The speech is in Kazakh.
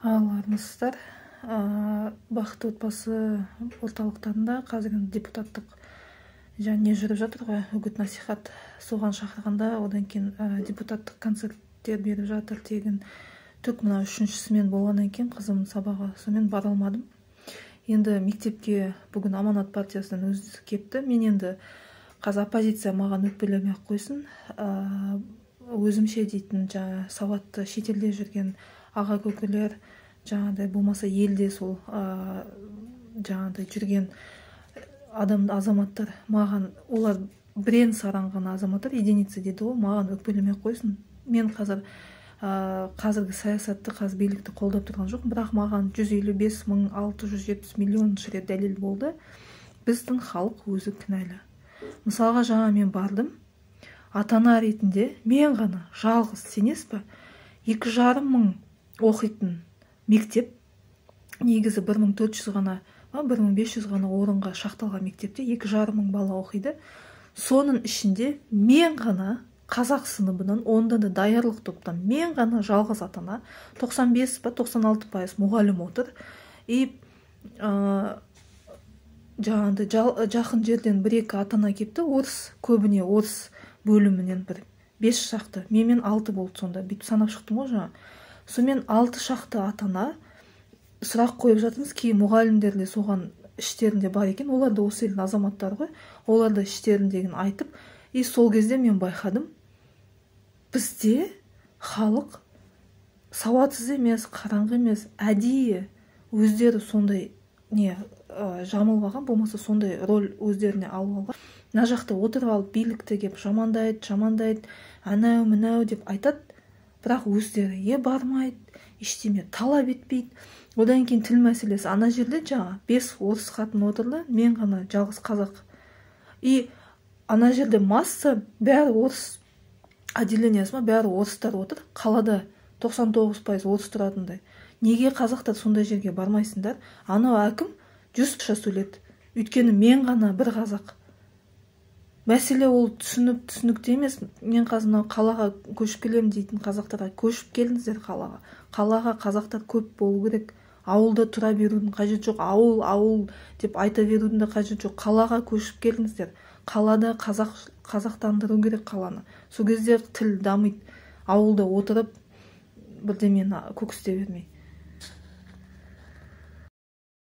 Ал, армысыздар! Бақытты отбасы орталықтарында қазір енді депутаттық және не жүріп жатыр ғой, үгіт насихат соған шақырғанда, одан кейін депутаттық концерттер беріп жатыр тегін. Түк, мына үшіншісімен болғаннан кейін қызымның сабағы, сонымен бара алмадым. Енді мектепке бүгін Аманат партиясынан өзі кетті. Мен енді қазір, оппозиция маған өкпелемей ақ қойсын, өзімше дейтін жаңа сауатты шетелде жүрген аға көкелер, жаңағыдай болмаса елде сол жаңағыдай жүрген адам, азаматтар, маған олар бірен саран ғана азаматтар, единица дейді ғой, маған өкпелемей ақ қойсын. Мен қазір қазіргі саясатты, қазір билікті қолдап тұрған жоқпын, бірақ маған 155 670 миллионыншы рет дәлел болды: біздің халық өзі кінәлі. Мысалға, жаңа мен бардым ата ана ретінде, мен ғана жалғыз, сенесіз ба, 2,5 мың оқитын мектеп, негізі 1400 ғана, 1500 ғана орынға шақталған мектепте 2,5 мың бала оқиды. Соның ішінде мен ғана қазақ сыныбынан, онда да даярлық топтан мен ғана жалғыз ата ана. 95 па, 96% мұғалім отыр. И жаңағыдай жақын жерден бір екі ата ана келіпті, орыс, көбіне орыс бөлімінен бір бес шақты, менімен алты болды сонда, бүйтіп санап шықтым ғой жаңа. Сонымен алты шақты ата ана сұрақ қойып жатырмыз. Кейін мұғалімдер де соған іштерінде бар екен, олар да осы елдің азаматтары ғой, олар да іштеріндегіні айтып. И сол кезде мен байқадым: бізде халық сауатсыз емес, қараңғы емес, әдейі өздері сондай не жамылып алған, болмаса сондай роль өздеріне алып алған. Мына жақта отырып алып билікті кеп жамандайды, жамандайды, анау мынау деп айтады, бірақ өздері е бармайды, ештеме талап етпейді. Одан кейін тіл мәселесі. Ана жерде жаңа бес орыс қатын отырды, мен ғана жалғыз қазақ. И ана жерде масса, бәрі орыс отделение сі ма, бәрі орыстар отыр. Қалада 99% орыс тұратындай, неге қазақтар сондай жерге бармайсыңдар? Анау әкім жүз сөйледі, өйткені мен ғана бір қазақ. Мәселе ол түсініп, түсінікті емес. Мен қазір мынау қалаға көшіп келемін дейтін қазақтарға: көшіп келіңіздер қалаға, қалаға қазақтар көп болу керек. Ауылда тұра берудің қажеті жоқ, ауыл ауыл деп айта берудің де қажеті жоқ. Қалаға көшіп келіңіздер, қалада қазақ, қазақтандыру керек қаланы, сол кезде тіл дамиды. Ауылда отырып бірдемені көксете бермей.